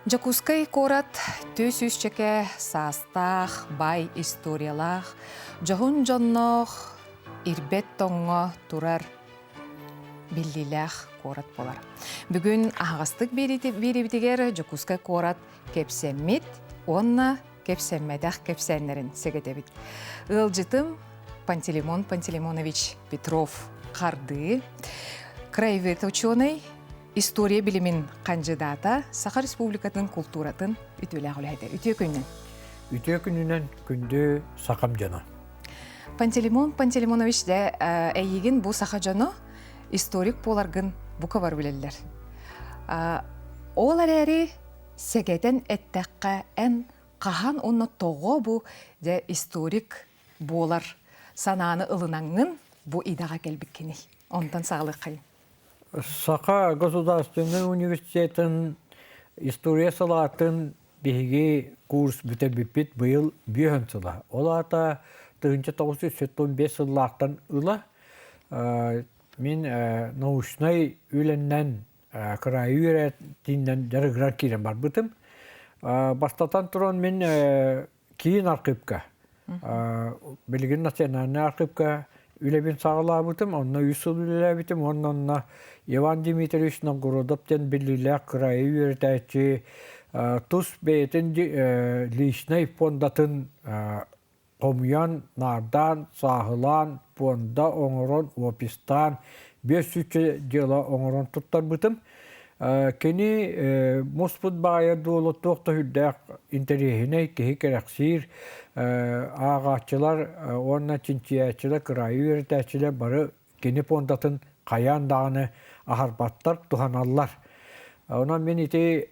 Дьокуускай куорат 400-чэкэ саастаах, баай историялаах, дьоһун дьонноох, ирбэт тоҥҥо турар биллиилээх куорат буолар. Бүгүн аһаҕастык биэриибитигэр Дьокуускай куорат кэпсэммит уонна кэпсэммэтэх кэпсээннэрин сэгэтэбит. Ыалдьытым Пантелеймон Пантелеймонович Петров Хардыы, краевед ученый, история билимин хандьыдаата, Саха Республикатын култууратын үтүөлээх үлэһитэ. Үтүө күнүнэн. Үтүө күнүнэн күндү сахам дьоно. Пантелеймон Пантелеймонович дэ эйигин бу саха дьоно историк буоларгын бука бар билэллэр. Ол эрээри сэгэтэн эттэххэ эн хаһан уонна тоҕо бу дьэ историк буолар санааны ылынаҥҥын бу идэҕэ кэлбиккиний? Онтон саҕалыаххайын. Саха государственнай университетын история салаатын биһиги курс бүтэрбиппит быйыл бүөһүн сыла. Ол аата 1975 сыллаахтан ыла мин научнай үлэннэн кыраайы үөрэтиинэн дьарыгыран киирэн барбытым. Бастатан туран мин киин архыыпка, билигин национальнай архыыпка үлэбин саҕалаабытым, онно үс сыл үлэлээбитим уонна онно Иван Дмитриевич Новгородов диэн биллиилээх кыраайы үөрэтээччи тус бэйэтин личнэй фондатын хомуйан, наардаан, сааһылаан, пуонда оҥорон, опистаан, 500 дьыала оҥорон туттарбытым. Кини муспут баайа дуола туох да сүрдээх интэриэһинэй, киһи кэрэхсиир, ааҕааччылар уонна чинчийээччилэр, кыраайы үөрэтээччилэр бары кини пуондатын хайаан даҕаны аһарбаттар, туһаналлар. Онон мин ити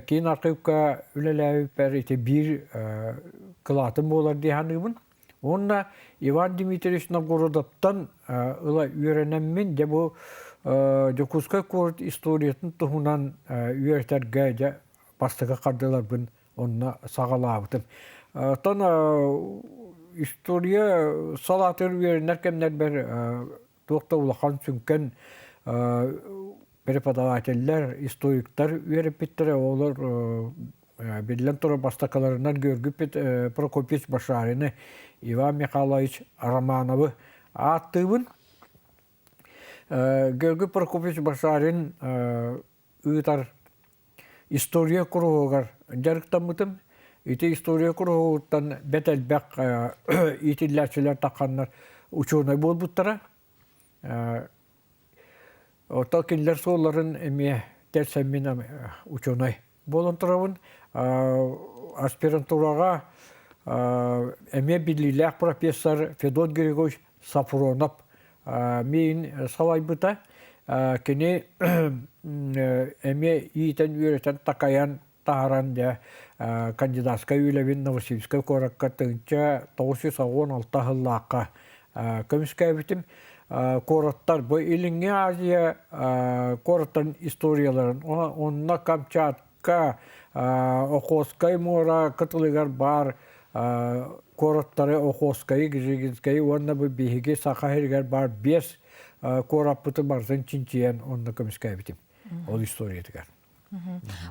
киин архыыпка үлэлээбиппэр ити биир кылаатым буолар дии саныыбын. Уонна Иван Дмитриевич Новгородовтан ыла үөрэнэммин, дьэ бу Дьокуускай куорат историятын туһунан үөрэтэргэ дьэ бастакы хардыыларбын онно саҕалаабытым. Оттон история салаатыгар үөрэнэр кэмнэрбэр туох да улахан сүҥкэн преподавателлэр, историктар үөрэппиттэрэ. Олор биллэн турар бастакыларынан Георгий Прокопьевич Башарины, Иван Михайлович Романовы ааттыыбын. Георгий Прокопьевич Башарин ыытар история куруһугар дьарыктаммытым. Ити история куруһугуттан бэрт элбэх иитиллээччилэр тахханнар учуонай буолбуттара. Оттон кинилэр суолларын эмиэ тэлсэммин учуонай буолан турабын. Аспирантураҕа эмиэ биллиилээх профессор Федот Григорьевич Сафронов миин салайбыта. Кини эмиэ иитэн үөрэтэн такайан таһааран дьэ кандидатскай үлэбин Новосибирскай куоракка 1996 сыллаахха көмүскээбитим. Куораттар бу Илиҥҥи Азия куораттарын историяларын онно Камчатка, Охотскай муора кытылыгар баар куораттары Охотскайы, Гжигинскайы уонна бу биһиги Саха сиригэр баар биэс куораппытын барытын чинчийэн онно көмүскээбитим ол историятыгар.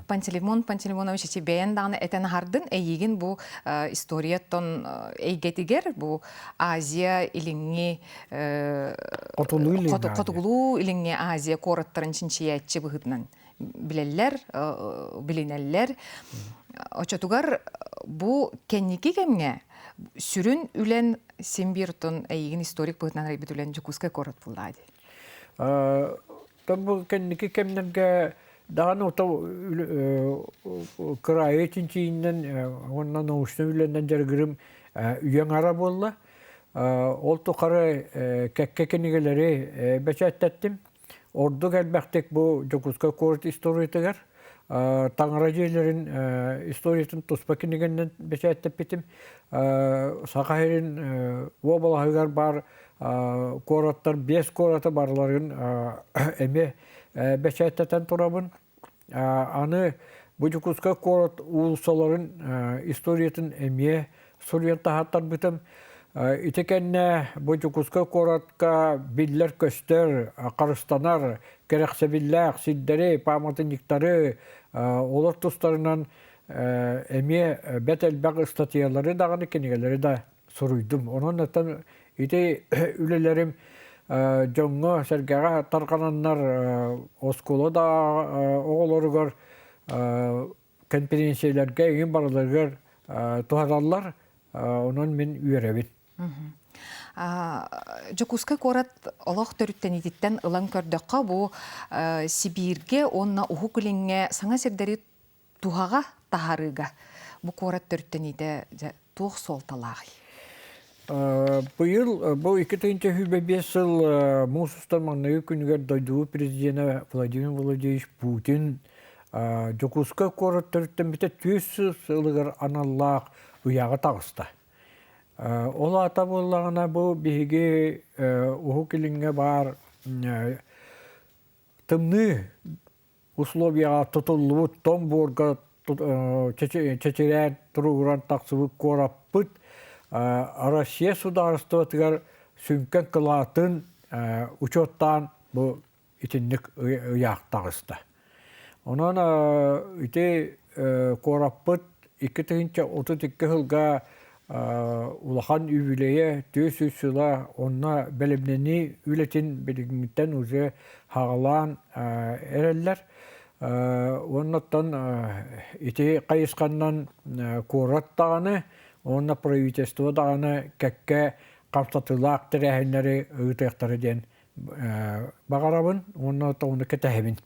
Пантелеймон Пантелеймонович ити бэйэн даҕаны этэн аһардын эйигин бу историяттан эйгэтигэр бу Азия илиҥҥи хотугулуу илиҥҥи Азия куораттарын чинчийээччи быһыытынан билэллэр, билинэллэр. Очотугар бу кэнники кэмҥэ сүрүн үлэн син биир оттон эйигин историк быһыытынан арыйбыт үлэн Дьокуускай куорат буллаа дии. Бу кэнники кэмнэргэ даҕаны кыраайы чинчийинэн уонна научнай үлэнэн дьарыгырым үйэҥ ара буолла. Ол тухары кэккэ кинигэлэри бэчээттэттим. Ордук элбэхтик бу Дьокуускай куорат историятыгар таҥара дьиэлэрин историятын туспа кинигэнэн бэчээттэппитим. Саха сирин уобалаһыгар баар куораттар биэс куораты барыларын эмиэ бэчээттэтэн турабын. Аны бу Дьокуускай куорат уулуссаларын историятын эмиэ суруйан таһааттарбытым. Ити кэннэ бу Дьокуускай куоратка биллэр-көстөр, харыстанар, кэрэхсэбиллээх сирдэри, пааматынньыктары, Олор тустарынан эмиэ бэрт элбэх ыстатыйалары даҕаны, кинигэлэри да суруйдум. Онон оттон ити үлэлэрим дьоҥҥо сэргэҕэ тарҕананнар оскуола да оҕолоругар конференцияларга эҥин барыларыгар туһаналлар. Онон мин үөрэбин. Дьокуускай куорат олох төрүттэниититтэн ылан көрдөххө, бу Сибииргэ уонна Уһук Илиҥҥэ саҥа сирдэри туһаҕа таһаарыыга бу куорат төрүттэниитэ дьэ туох суолталааҕый? Быйыл бу 2025 сыл муус устар маҥнайгы күнүгэр дойдубут президенэ Владимир Владимирович Путин Дьокуускай куорат төрүттэммитэ 400 сылыгар аналлаах ыйааҕа таҕыста. Ол аата буоллаҕына бу биһиги Уһук Илиҥҥэ баар тымныы условияҕа тутуллубут тоҥ буорга чэчирээн туругуран тахсыбыт куораппыт Россия судаарыстыбатыгар сүҥкэн кылаатын учуоттаан бу итинник ыйаах таҕыста. Онон ити куораппыт 2032 сылга улахан үбүлүөйэ 400 сыла онно бэлэмнэнии үлэтин билиҥҥиттэн уже хаҕалаан эрэллэр. Уоннаттан ити хайысханнан куорат даҕаны уонна правительство даҕаны кэккэ хамсатыылаах тэрээһиннэри ыытыахтара диэн баҕарабын уонна ону кэтэһэбин.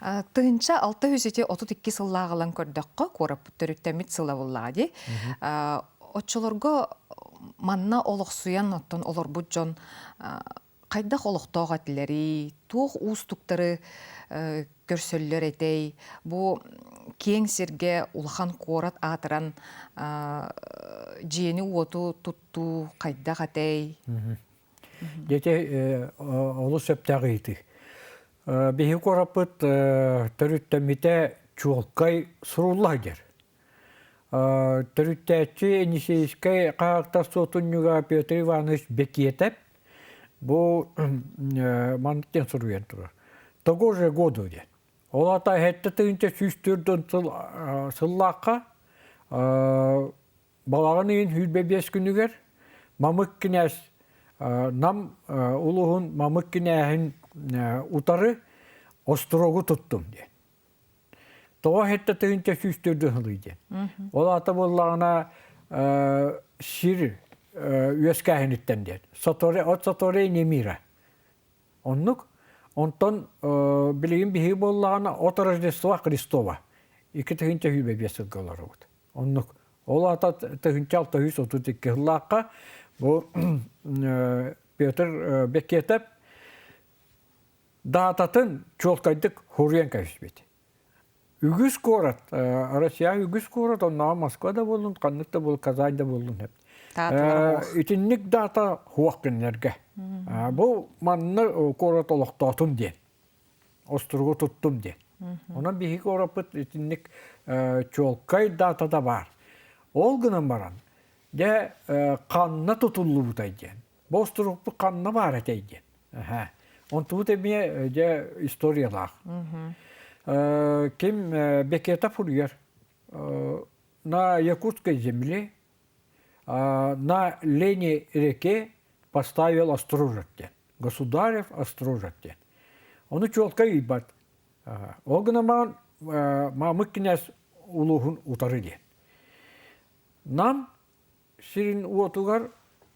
1632 сыллааҕылан көрдөххө, куораппыт төрүттэммит сыла буоллаҕа дии. Оччолорго манна олохсуйан оттон олорбут дьон хайдах олохтоох этилэрий, туох уустуктары көрсөллөр этэй? Бу киэҥ сиргэ улахан куорат аатыран дьиэни-уоту туттуу хайдах этэй? Дьэ олус сөптөөх ыйытыы. Биһиги куораппыт төрүттэммитэ чуолкай сурулла сылдьар. Төрүттээччи Енисейскэй хаһаактар суотунньуга Петр Иванович Бекетов бу маннык диэн суруйан турар. Того же году диэн. Ол аата 7 104 сыл сыллаахха Балаҕан ыйын 25 күнүгэр Мамык кинээс Нам улууһун Мамык кинээһин утары острогу туттум диэн. Тоҕо 7 104 сылый диэн. Ол аата буоллаҕына сир үөскээһиниттэн диэн. От сотворения мира. Оннук. Онтон билигин биһиги буоллаҕына от Рождества Христова 2025 сылга олоробут. Оннук. Ол аата 1632 сыллаахха бу Петр Бекетов даататын чуолкайдык хуруйан кэбиспит. Үгүс куорат, Россия үгүс куорат, оннооҕор Москва да буоллун, ханнык да буоллун, Казань да буоллун Итинник даата хуох кинилэргэ. Бу манна куорат олохтоотум диэн. Остуругу туттум диэн. Онон биһиги куораппыт итинник чуолкай даатата баар. Ол гынан баран, дьэ ханна тутуллубутай диэн. Бу остуругпут ханна баар этэй диэн. Онтубут эмиэ дьэ историялаах. Ким Бекетов суруйар на Якутской земле на Лене реке поставил острожек диэн. Государев острожек диэн. Ону чуолкай ыйбат. Ол гынан баран Мамык кинээс улууһун утары диэн. Нам сирин уотугар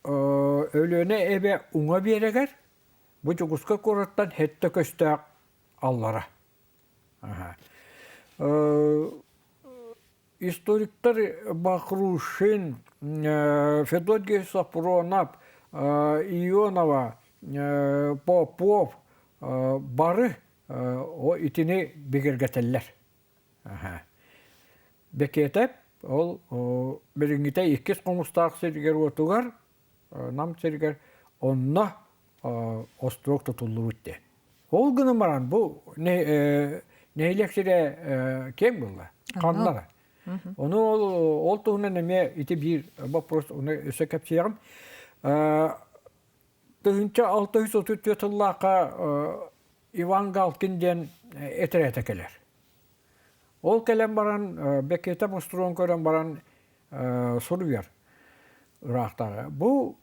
Өлүөнэ эбэ уҥа биэрэгэр бу Дьокуускай куораттан сэттэ көстөөх аллара. Историктар Бахрушин, Федот Сапронов, Ионова, Попов бары итини бигэргэтэллэр. Бэкиэтэп ол билиҥҥитэ иккис хомустаах сиригэр-уотугар Нам сиригэр онно остуруок тутуллубут диэн. Ол гынан баран бу нэһилиэк сирэ киэҥ буолла, ханна Ону ол туһунан эмиэ ити биир вопрос ону өссө кэпсиэҕим. 1634 сыллаахха Иван Галкин диэн этэрээтэ кэлэр. Ол кэлэн баран Бэкиэтэп остуруон көрөн баран суруйар ыраахтааҕы. Бу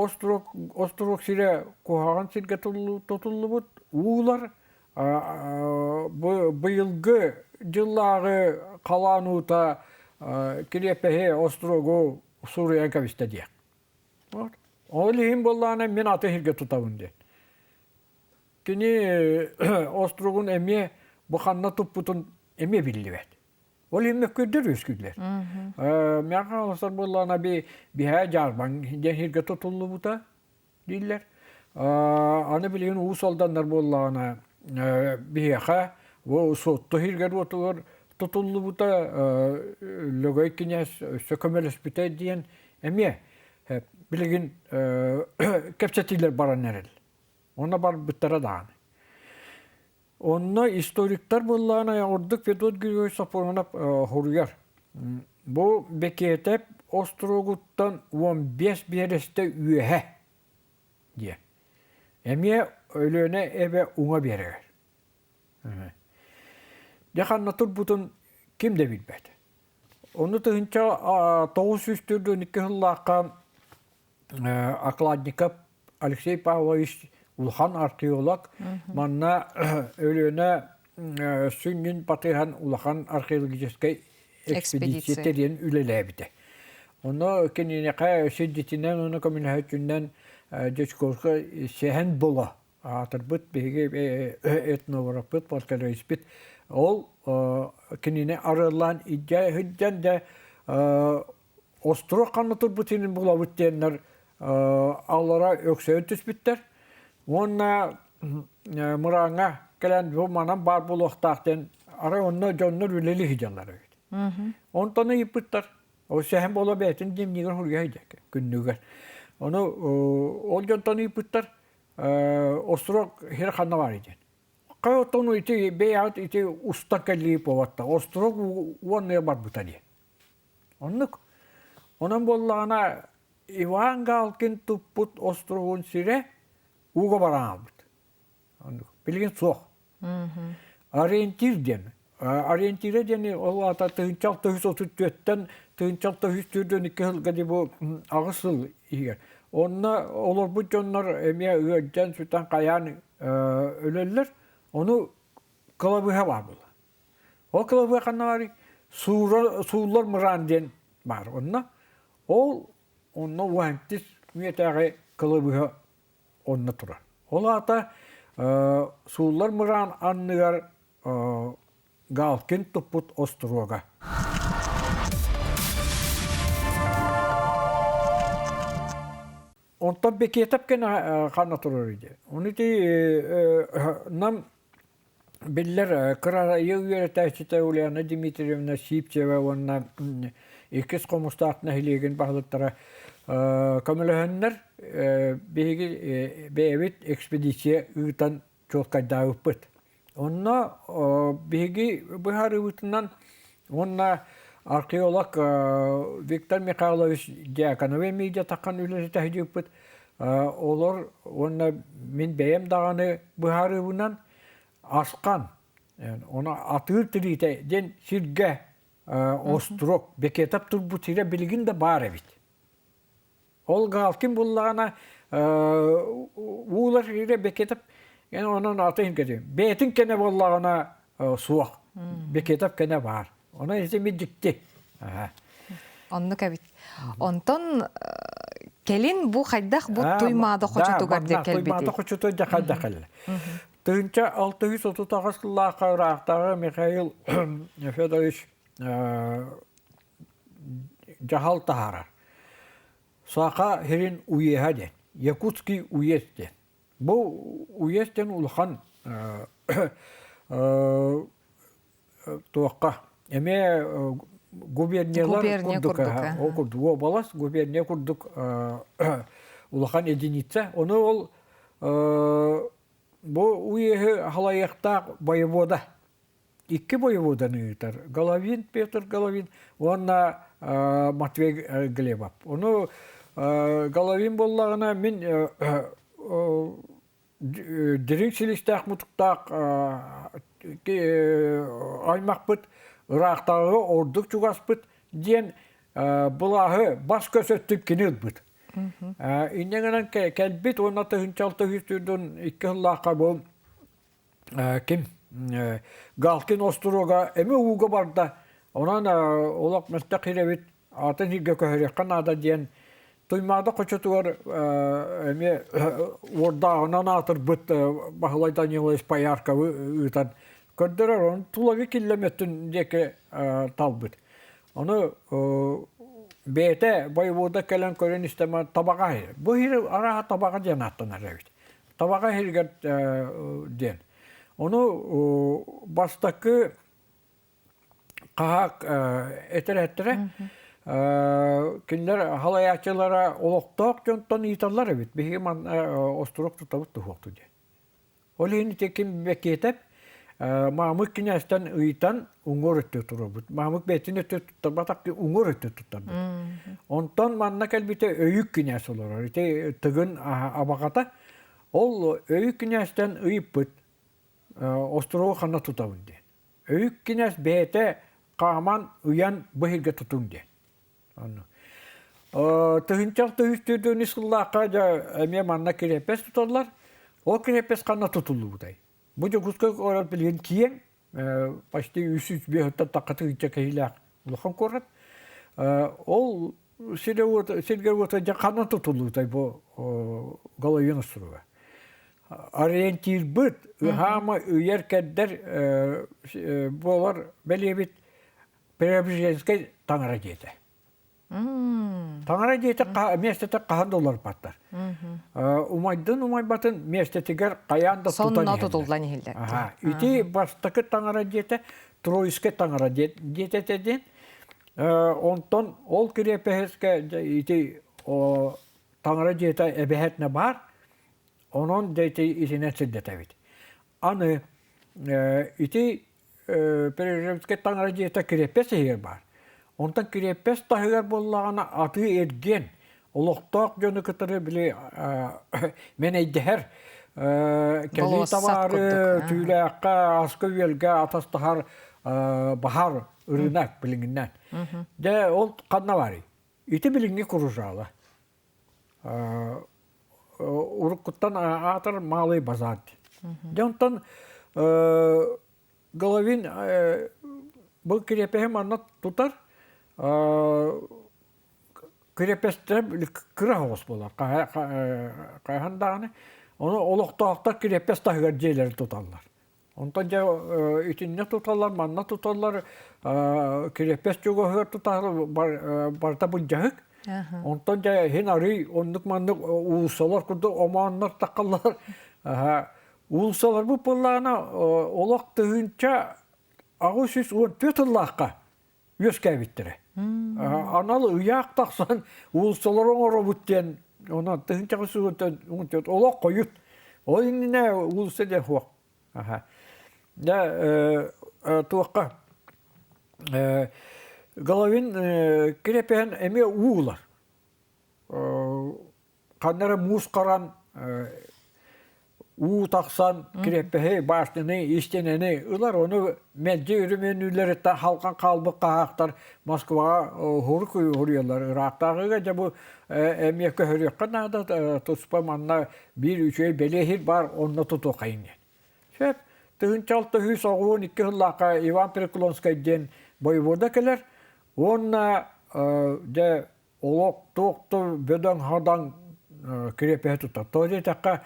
остуруок, остуруок сирэ куһаҕан сиргэ тутуллубут уулар быйылгы дьыллааҕы халаан уута кириэппэһи остуруогу суруйан кэбистэ диэх. Ол иһин буоллаҕына мин аты сиргэ тутабын диэн. Кини остуругун эмиэ бу ханна туппутун эмиэ биллибэт. Ол иһин мөккүөрдэр үөскүүллэр. Мэхэ Хаҥаластар буоллаҕына би биһээ дьаарбаҥ диэн сиргэ тутуллубута дииллэр. Аны билигин Уус Алданнар буоллаҕына биһиэхэ бу Суотту сиргэр уотугар тутуллубута Лөгөй кинээс өссө көмөлөспүтэ диэн эмиэ билигин кэпсэтиилэр баран эрэл. Онно барбыттара даҕаны. Онно историктар буоллаҕына ордук Федот Григорьевич Сапронов хоруйар. Бу Бекетеп остуруогуттан 15 биэрэстэ үөһэ диэн. Эмиэ Өлүөнэ эбэ уҥа биэрэгэр. Дьэ ханна турбутун ким да билбэт. Ону 1942 сыллаахха Окладников Алексей Павлович улахан археолог манна Өлүөнэ сүнньүн батыһан улахан археологическай экспедиция тэрийэн үлэлээбитэ. Ону киниэхэ сирдьитинэн уонна көмөлөһөөччүнэн Дьячковскай Сэһэн Боло аатырбыт биһиги этнографпыт, фольклориспит. Ол кинини арыаллаан илдьэ сылдьан дьэ Остуруок ханна турбут сирин булабыт диэннэр аллара өксөйөн түспүттэр. Уонна мырааҥҥа кэлэн бу манан баар буолуохтаах диэн арай онно дьоннор үлэлии сылдьаллар эбит. Онтон ыйыппыттар. Ол сэһэн буола бэйэтин дневнигэр суруйа сылдьар күннүгэр. Ону ол дьонтон ыйыппыттар остуруок сир ханна баарый диэн. Хай оттон ити бэйэҕит ити уста кэлии буолбатта. Остуруок уонна барбыта диэн. Оннук. Онон буоллаҕына Иван Галкин туппут островун сирэ ууга баран хаалбыт. Оннук. Билигин суох. Ориентир диэн. Ориентира диэни ол аата 1634-тэн 1642 сылга дии бу аҕыс сыл иһигэр. Онно олорбут дьоннор эмиэ ыалдьан сүтэн хайаан өлөллөр. Ону кылабыыһа баар буолла. Ол кылабыа ханна баарый? Сууллар мыраан диэн баар. Онно ол онно уһантис үйэтээҕи кылабыһа онно турар. Ол аата сууллар мыраан анныгар Галкин туппут остуруога. Онтон Бекетов кэнэ ханна турар иди. Оны ити нам биллэр кыра үөрэтээччитэ Ульяна Дмитриевна Сивцева уонна иккис Хомустаах нэһилиэгин баһылыктара көмөлөһөннөр биһиги бэйэбит экспедиция ыытан чуолкайдаабыппыт. Онно биһиги быһаарыыбытынан уонна археолог Виктор Михайлович Дьяконов эмиэ таххан үлэлэтэ сылдьыбыппыт. Олор уонна мин бэйэм даҕаны быһаарыыбынан Асхан, ону атыыр тириитэ диэн сиргэ острог, Бекетов турбут сирэ билигин да баар эбит. Ол Галкин буллаҕына уулар сирэ Бекетов онон атын кэтин. Бэйэтин кэнэ буоллаҕына суох. Бекетов кэнэ баар. Онон ити ми дьикти. Оннук эбит. Онтон кэлин бу хайдах бу Туймаада хочотугар дьэ кэлбитий? Туймаада хочотугар дьэ хайдах кэллэ? 1638 сыллаахха ыраахтааҕы Михаил Федорович дьаһал таһаарар. Саха сирин уеһа диэн, Якутский уезд диэн. Бу уезд диэн улахан туохха эмиэ губерниялар курдук ол курдук уобалас губерния курдук улахан единица. Ону ол бу уеһы халайыахтаах воевода икки воеводаны ыытар Головин Петр Головин уонна Матвей Глебов. Ону Головин буоллаҕына мин дириҥ силистээх мутуктаах аймахпыт. ыраахтааҕыга ордук чугаспыт диэн былааһы бас-көс өттүн кини ылбыт. Инньэ гынан кэлбит уонна 1602 сыллаахха бу ким Галкин остуруога эмиэ ууга барда. Онон олох мөлтөх кирэбит атын сиргэ көһөрүөххэ наада диэн Туймаада хочотугар эмиэ уордааҕынан аатырбыт Баһылай Данилович Поярковы ыытан көрдөрөр. Ону Тулагы Киллэм өттүн диэки талбыт. Ону бэйэтэ бойобуода кэлэн көрөн истэмэ табаҕа бу иһир арааһа табаҕа диэн ааттанар эбит. Табаҕа иһиргэр диэн. Ону бастакы хаһаак этэрээттэрэ кинилэр халайааччылара олохтоох дьонтон ыыталлар эбит. Биһиги манна остуруок тутабыт туһуохту диэн. Ол иһин ити ким Бэкиэтэп Маамык кинээстэн ыйтан уҥуор өттө турабыт. Маамык бэйэтин өттө туттарбатах уҥуор өттө туттарбыт. Онтон манна кэлбитэ Өйүк кинээс олорор. Ити Тыгын абаҕата. Ол Өйүк кинээстэн ыйыппыт остуруогу ханна тутабын диэн. Өйүк кинээс бэйэтэ хааман ыйан бу иһиргэ тутуҥ диэн. Онно. 1004 сыллаахха дьэ эмиэ манна кириэппэс туталлар. Ол кириэппэс ханна тутуллубутай? Бу Дьокуускай куорат билигин киэҥ, почти 305 тахха тыһыынча киһилээх улахан куорат. Ол сиргэ-уота дьэ ханна тутуллубутай бу Головин остуруга? Ориентирбыт, ыһаама ыйар-кэрдэр буолар бэлиэбит Преображенскай таҥара дьиэтэ. Таҥара дьиэтэ миэстэтэ хаһан да уларыппаттар. Умайдын умайбатын миэстэтигэр хайаан да тутан Сонно тутуллан иһиллэр. Ити бастакы таҥара дьиэтэ Троицкай таҥара дьиэтэ диэн. Онтон ол кириэпэһискэ ити таҥара дьиэтэ эбэһэтинэ баар. Онон дьэ ити итинэн сирдэтэбит. Аны ити Пережевскэй таҥара дьиэтэ кириэппэс иһигэр баар. Онтон кириэппэс таһыгар буоллаҕына атыы-эргиэн, олохтоох дьону кытары били мэнэйдэһэр кэлии табаары түүлээххэ, аска-үөлгэ атастаһар баһаар ырыынак билиҥҥинэн. Дьэ ол ханна баарый? Ити билиҥҥи кружало. Уруккуттан аатар Малый базар диэн. Дьэ онтон Головин бу кириэпэһи манна тутар кириэпэстэрэ кыра соҕус буолар хайахан даҕаны ону олохтоохтор кириэппэс таһыгар дьиэлэри туталлар Онтон дьэ итиннэ туталлар, манна туталлар, кириэппэс чугаһыгар тутаһар барыта былдьаһык. Онтон дьэ иһин арый оннук-маннык уулуссалар курдук омооннор таххаллар. Уулуссаларбыт буоллаҕына олох 1814 сыллаахха үөскээбиттэрэ. Анал ыйаах тахсан уулуссалары оҥоробут диэн онон 1814 олох хойут. Ол иннинэ уулусса диэн суох. Дьэ туохха Головин кирэпэһин эмиэ уу ылар. Ханна эрэ муус харан уу тахсан кириэппэһи, башняны, истиэнэни ылар, ону мэлдьи өрөмүөннүүллэриттэн халҕан хаалбыт хаһаахтар Москваҕа уһурук уһуруйаллар. Ыраахтааҕыга дьэ бу эмиэ көһөрүөххэ наада, туспа манна биир үчүгэй бэлиэ иһит баар, онно тутуоххайын диэн. Сөп. 1692 сыллаахха Иван Преклонскай диэн бойобуода кэлэр уонна дьэ олох туох да бөдөҥ-хадаҥ кириэпэһи тутар. Тоҕо диэтэххэ,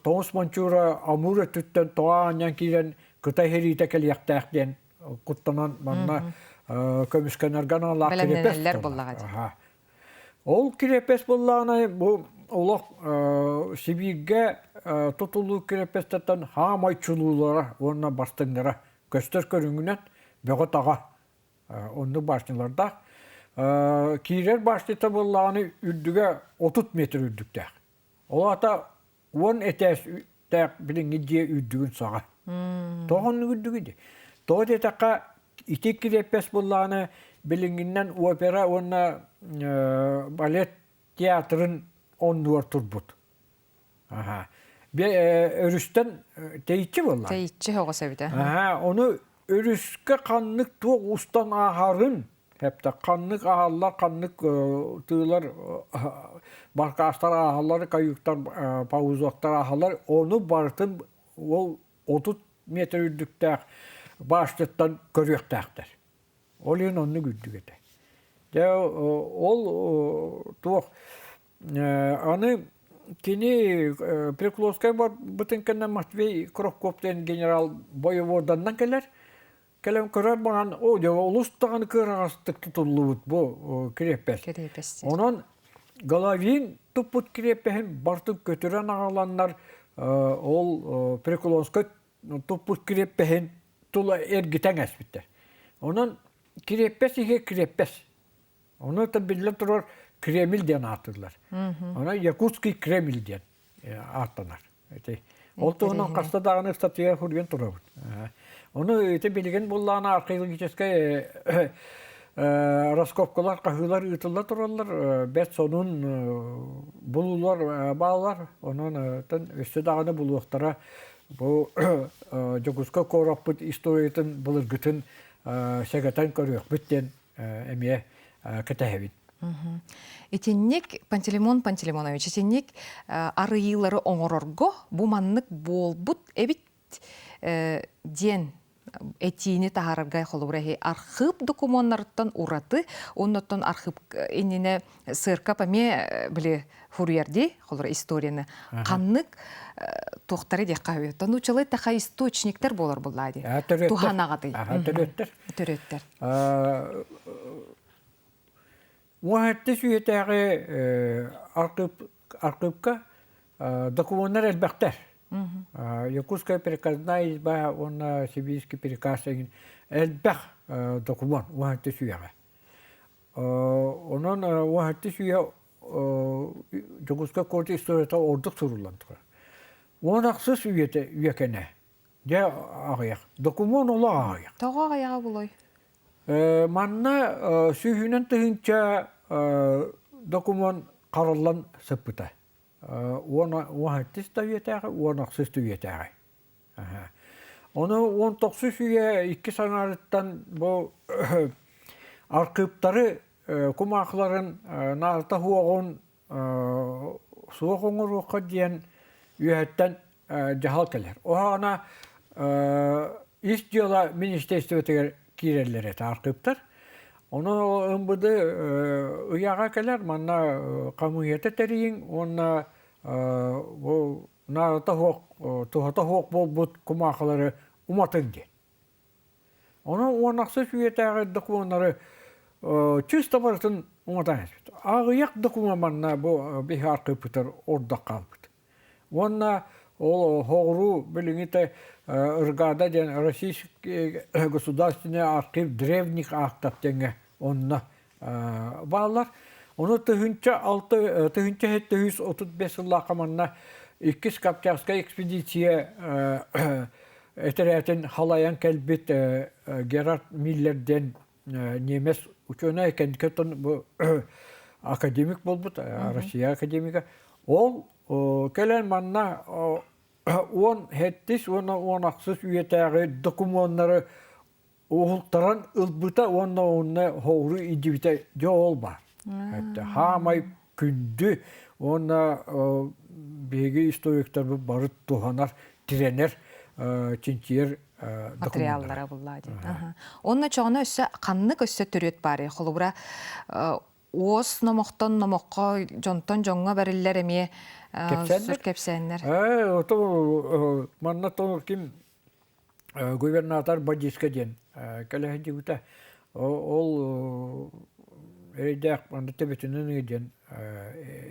тоҥус мончуура Амур өттүттэн тоҕо аанньан киирэн Кытай сэриитэ кэлиэхтээх диэн куттанан манна көмүскэнэргэ аналлаах кириэпэс буоллаҕа. Ол кириэпэс буоллаҕына бу олох Сибииргэ тутулуу кириэпэстэртэн хаамай чулуулара уонна бастыҥнара көстөр көрүҥүнэн бөҕө-таҕа Оннук башнялардаах. Киирэр башнята буоллаҕына үрдүгэ 30 метр үрдүктээх. Ол аата 10 этээстээх билиҥҥи дьиэ үрдүгүн саҕа. Тоҕо оннук үрдүгүй дии? Тоҕо диэтэххэ ити кириэппэс буоллаҕына билиҥҥинэн опера уонна балет театрын оннугар турбут. Аха. Өрүстэн тэйиччи буолла. Тэйиччи соҕус эбитэ. Аха, ону Өрүскэ ханнык туох устан ааһарын, хэптэ ханнык ааһаллар, ханнык тыылар, баркаастар ааһаллар, каюктар, паузоктар ааһаллар, ону барытын ол 30 метр үрдүктээх башняттан көрүөхтээхтэр. Ол иһин оннук үрдүк этэ. Дьэ ол туох аны кини Прикловскай барбытын кэннэ Матвей Кровков диэн генерал бойобуоданнан кэлэр. Кэлэн көрөр баран, о, дьэ, олус даҕаны кыараҕастык тутуллубут бу кириэппэс. Кириэппэс. Онон Головин туппут кириэппэһин бартын көтүрэн аҕаланнар ол Приклонскай туппут кириэппэһин тула эргитэн эспиттэр. Онон кириэппэс иһэ кириэппэс. Ону это биллэн турар Кремль диэн ааттыыллар. Онон Якутский Кремль диэн ааттанар. Ити ол туһунан хаста даҕаны ыстатыйа суруйан турабыт. Ону ити билигин буллаҕына археологическай раскопкалар, хаһыылар ыытылла тураллар, бэрт сонун булуулар бааллар. Онон өссө даҕаны булуохтара бу Дьокуускай куораппыт историятын былыргытын сэгэтэн көрүөхпүт диэн эмиэ кэтэһэбит. Итинник Пантелеймон Пантелеймонович, итинник арыйыылары оҥорорго бу маннык буолбут эбит диэн этиини таһаарарга холобура иһи архыып докумуоннарыттан ураты оннуттан архыып иннинэ сыаркап эмиэ били хуруйар дии холобура историяны ханнык туохтары диэххэ үһү нуучалыы таха источниктар буолар буллаа дии туһанаҕатый төрүөттэр төрүөттэр Уһатты сүйэтээҕи архыыпка докумуоннар элбэхтэр. Якутская приказная изба уонна Сибирский приказ элбэх докумуон уһатты сүйэҕэ. Онон уһатты сүйэ Дьокуускай куорат историята ордук суруллан турар. 16 үйэтэ үйэкэнэ Дьэ аҕыйах. Докумуон олох аҕыйах. Тоҕо аҕыйаҕа булуой? Манна сүүһүнэн тыһыынча докумуон хараллан сыппыта. 16 да үйэтээҕи, 16 да үйэтээҕи. Ону 19 үйэ иккис аҥаарыттан бу архыыптары кумаахыларын наарта суоҕун суох оҥоруохха диэн үөһэттэн дьаһал кэлэр. Оһоҕуна ис дьыала министерствотыгар киирэллэр этэ архыыптар. Ону МВД ыйааҕа кэлэр, манна хамыыһыйата тэрийиҥ уонна бу наадата суох, туһата суох буолбут кумаахылары уматыҥ диэн. Онон 16 үйэтээҕи докумуоннары чисто барытын уматан эспит. Аҕыйах докумуон манна бу биһи архыыппытыгар ордох хаалбыт. Уонна ол хоҕуруу билиҥҥитэ РГАДА диэн Российский государственный архив древних актов диэҥҥэ онно бааллар. Ону 1006 1735 сыллаахха манна иккис Кавказскай экспедиция этэрээтин халайан кэлбит Герард Миллер диэн немец учуонай кэнникеттон бу академик буолбут, Россия академига. Ол кэлэн манна 17 уонна 16 үйэтээҕи докумуоннары уһултаран ылбыта уонна онно хоору идибитэ дьэ ол баар. Хаамай күндү уонна биһиги историктарбыт бары туһанар, тирэнэр, чинчийэр материаллара буллаа диэн. Онно чоҕуна өссө ханнык өссө төрүөт баарый? Холобура, уос номохтон номоххо дьонтон дьоҥҥо бэриллэр эмиэ кэпсээннэр. Кэпсээннэр. Ото манна тоҥор ким губернатор Бадиска диэн кэлэ сылдьыбыта. Ол эрэйдээх манна төбөтүнэн диэн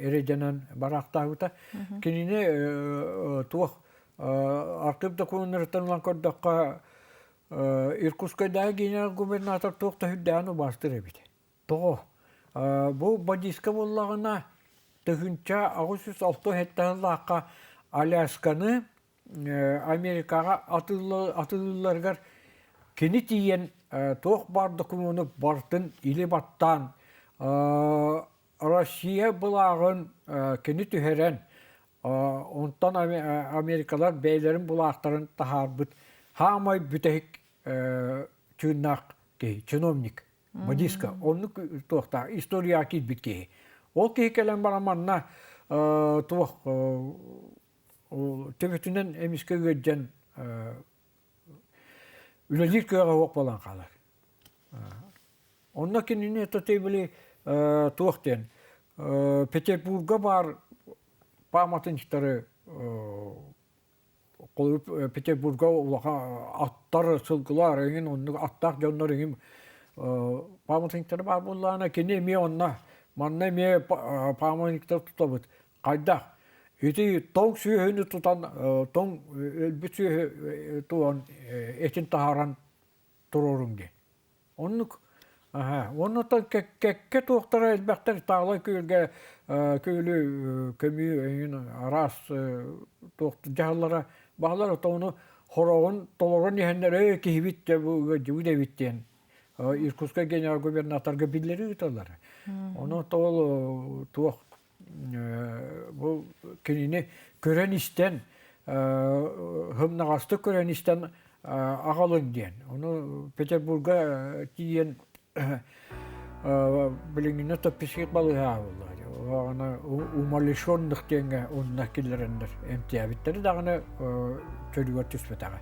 эрэйдэнэн бараахтаабыта. Кинини туох архыып докумуоннарыттан ылан көрдөххө Иркутскайдааҕы генерал-губернатор туох да сүрдээҕин убаастыыр эбит. Тоҕо? Бу Бадиска буоллаҕына 1867 сыллаахха Алясканы Америкаҕа атыылыылларыгар кини тиийэн туох баар докумуону барытын или баттаан Россия былааҕын кини түһэрэн онтон Америкалар бэйэлэрин былаахтарын таһаарбыт хаамай бүтэһик. чыыннаах киһи, чиновник, модистка, оннук туохтаах историяҕа киирбит киһи. Ол киһи кэлэн баран манна туох төбөтүнэн эмискэ ыалдьан үлэлиир кыаҕа суох буолан хаалар. Онно кинини били туох диэн Петербурга баар пааматынньыктары Петербурга улахан аттар, сылгылар эҥин оннук аттаах дьоннор эҥин пааматынньыктара баар буоллаҕына кини эмиэ онно манна эмиэ пааматынньыктар тутабыт. Хайдах? Ити тоҥ сүөһүнү тутан тоҥ өлбүт сүөһү туон этин таһааран туруоруҥ диэн. Оннук аһа уонна кэккэ туохтара элбэхтэр Таалай күөлгэ күөлү көмүү эҥин араас туох дьаһаллара бааллар ону хороҕун толорон иһэннэр ээ киһибит дьэ бу ыалдьыбыт эбит диэн Иркутскай генерал-губернаторга биллэрии ыыталлара. Ону ол туох бу кинини көрөн-истэн һымнаҕастык көрөн-истэн аҕалыҥ диэн. Ону Петербурга тиийэн билиҥҥинэ топписик балыыһа буолла. Умалишенных диэҥҥэ онно киллэрэннэр эмтээбиттэри даҕаны чөлүгэр түспэтэҕэ.